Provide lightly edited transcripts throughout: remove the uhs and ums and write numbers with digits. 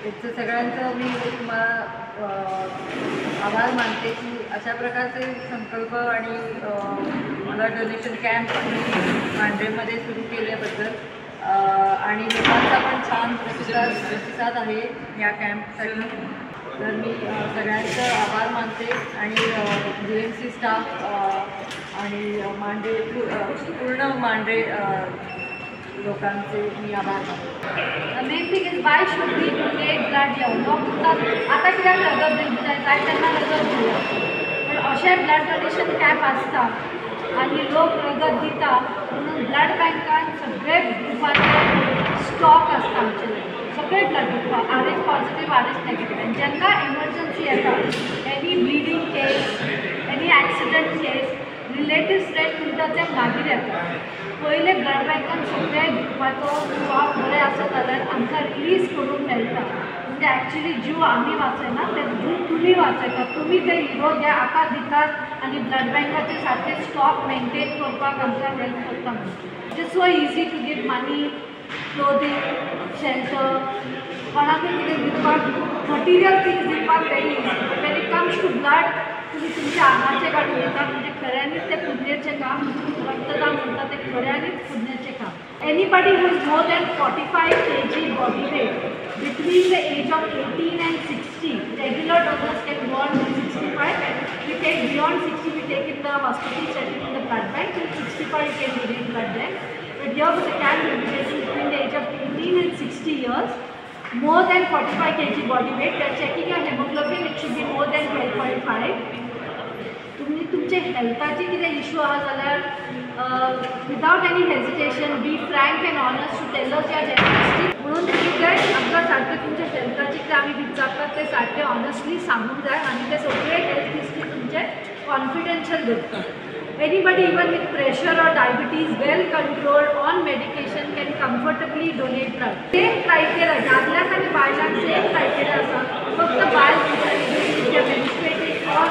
याचं सगळ्यांचं मी तुम्हाला आभार मानते की अशा प्रकारचे संकल्प आणि ब्लड डोनेशन कॅम्प तुम्ही मांढरेमध्ये सुरू केल्याबद्दल आणि लोकांचा पण छान प्रतिसाद आहे या कॅम्पसाठी. तर मी सगळ्यांचं आभार मानते आणि GMC staff आणि मांढरे पूर्ण मांढरे लोकांचे मी आभार मानते. The main thing is why should we donate blood here? लोक आतां कित्याक रगत दिवंक जाय, जाय तेन्ना रगत दिवया. पण अशें ब्लड डोनेशन कॅम्प आसता आनी लोक रगत दिता म्हणून ब्लड बँकान सगळे ग्रुपाचे स्टॉक आसता आमचे लागीं, सगळे blood group, RH positive, RH negative. आनी जेन्ना एमर्जन्सी येता, any bleeding case, any accident case, relatives friend म्हणटा ते मागीर येता. पयले ब्लड बँकान सगळे ग्रुपाचो स्टॉक बरें आसत जाल्यार आमकां रिलीज करूंक मेळटा. म्हणजे एक्चुली जीव आमी वाचयना, ते जीव तुमी वाचयता. तुमी ते हिरो जे आतां दितात आनी ब्लड बँकाचे सारके स्टॉक मेनटेन करपाक आमकां हेल्प करता. म्हणून it is so easy to give money, clothing, shelter, कोणाकूय कितें दिवपाक, मटिरियल थिंग्स दिवपाक very easy. But when it comes to blood, तुमी तुमच्या आंगाचें काडून दितात. म्हणजे खऱ्यांनीच तें पुण्याचें काम, रक्तदान म्हणटा तें खऱ्यांनीच पुण्याचें काम. Anybody who is more than 45 kg body weight between the age of 18 and 60, regular donors can go on to 65, and we take beyond 60, we take in the hospital setting in the blood bank. Till 65 you can donate blood bank. But here with the camp we will be taking between the age of 18 and 60 years, more than 45 kg body weight. They are checking your hemoglobin, it should be more than 12.5. तुमी तुमचे हेल्थाचे कितें issue आहा जाल्यार without any hesitation be frank and honest to tell us your health history. म्हणून तुमी ते आमकां सारकें तुमच्या हेल्थाचे कितें आमी विचारतात ते सारकें ऑनस्टली सांगूंक जाय आनी ते सगळे हेल्थ हिस्ट्री तुमचे कॉन्फिडेन्शियल दवरतात. Anybody even with pressure or diabetes, well controlled on medication, can comfortably donate blood. Same criteria, दादल्यांक आनी बायलांक सेम क्रायटेरिया आसा. फक्त बायल मेन्स्ट्रुएटींग ऑर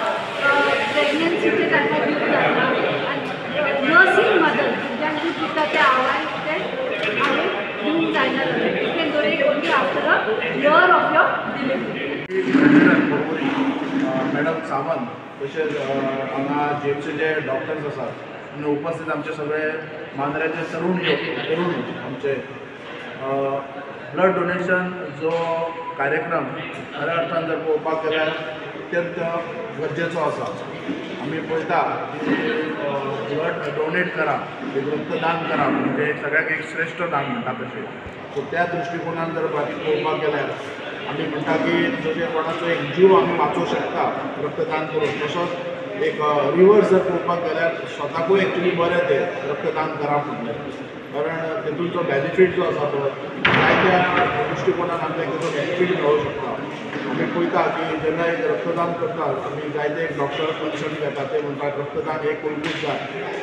प्रेग्नन्सीचे तांकां दिवंक जायना. आनी नर्सींग मदर भुरग्यांक दूद दिता ते आवयक ते आवयक दिवंक जायना जाल्यार you can donate only after a year of your delivery. Madam Sawant, तशेंच हांगा GMCचे डॉक्टर्स आसात आनी उपस्थित आमचे सगळे मांद्र्याचे तरुण तरुण आमचे ब्लड डोनेशन जो कार्यक्रम खऱ्या अर्थान जर पळोवपाक गेल्यार अत्यंत गरजेचो आसा. आमी पळयता की ब्लड डोनेट करा, एक रक्तदान करा म्हणजे सगळ्यांक एक श्रेश्ठ दान म्हणटा तशें. सो त्या दृश्टिकोनान जर पळोवपाक गेल्यार आमी म्हणटा की जशें कोणाचो एक जीव आमी वाचोवंक शकता रक्तदान करून, तसोच एक रिवर्स जर पळोवपाक गेल्यार स्वताकूय एक्चुली बरें तें रक्तदान करा म्हणलें, कारण तेतून जो बेनिफीट जो आसा तो जायत्या दृश्टिकोनान आमकां ताचो बेनिफीट मेळोवंक शकता. आमी पळयता की जेन्ना एक रक्तदान करतात आमी जायते एक डॉक्टर कन्सल्ट घेतात, ते म्हणटात रक्तदान हें करूंकूच जाय,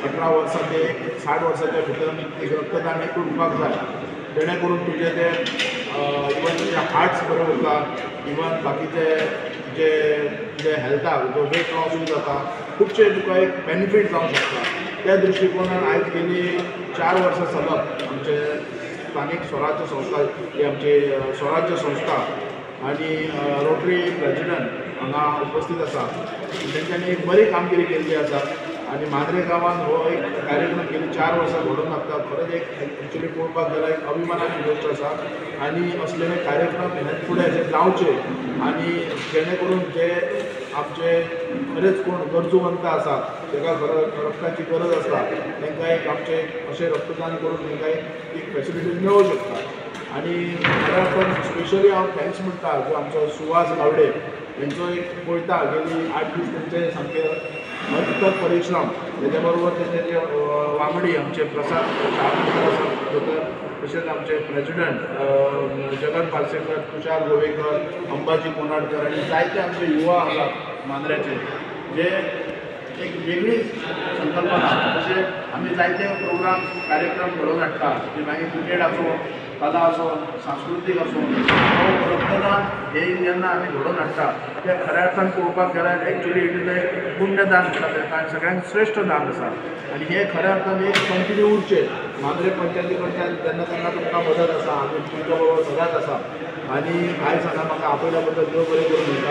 18 वर्सां ते 60 वर्साच्या भितर एक रक्तदान हें करूपाक जाय, जेणे करून तुजें तें इवन तुजें हार्ट्स बरें उरता, इवन बाकीचे जे जे हेल्थाक जो वेट लॉसूय जाता, खुबशे तुका एक बेनिफीट जावंक शकता. त्या दृश्टिकोनान आयज गेली 4 वर्सां सलग आमचे स्थानीक स्वराज्य संस्था ही आमची स्वराज्य संस्था आनी रोटरी प्रेजिडंट हांगा उपस्थित आसा, तेंच्यांनी एक बरी कामगिरी केल्ली आसा आनी मांद्रे गांवांत हो एक कार्यक्रम गेली 4 वर्सां घडोवन हाडटा. खरेंच एक एक्चुली पळोवपाक गेल्यार एक अभिमानाची गोश्ट आसा आनी असले हे कार्यक्रम हे फुडें अशे जावचे आनी जेणे करून जे आमचे खरेंच कोण गरजूवंत आसात ताका रक्ताची गरज आसता तांकां एक आमचे अशें रक्तदान करून तांकां एक फेसिलिटीज मेळोवंक शकता. आनी खऱ्या अर्थान स्पेशली हांव thanks म्हणटा जो आमचो सुहास गावडे हेंचो एक पळयता गेली 8 दीस तेंचे सामके अथक परिश्रम, तेच्या बरोबर तेंचे जे वांगडी आमचे प्रसाद शाहकर आसात दोतोर, तशेंच आमचे प्रेजिडंट जगन पार्सेकर, तुषार गोवेकर, अंबाजी कोनाडकर आनी जायते आमचे युवा आसात मांद्र्याचे जे एक वेगळीच संकल्पना. तशें आमी जायते प्रोग्राम कार्यक्रम घडोवन हाडटा, ते मागीर क्रिकेट आसूं, कला आसूं, सांस्कृतीक आसूं, हो रक्तदान गांवांत हे जेन्ना आमी घडोवन हाडटा ते खऱ्या अर्थान पळोवपाक गेल्यार एक्चुली it is a पुण्यदान म्हणटा तेका, सगळ्यांत श्रेश्ठ दान आसा. आनी हे खऱ्या अर्थान एक कंटिन्यू उरचें. मांद्रे पंचायती कडच्यान जेन्ना तेन्ना तुमकां मदत आसा, आमी तुमच्या बरोबर सदांच आसा. आनी आयज हांगा म्हाका आपयल्या बद्दल देव बरें करूं म्हणटा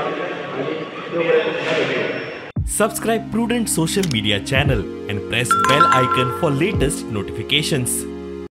आनी देव बरें करूं. Subscribe Prudent Social Media channel and press bell icon for latest notifications.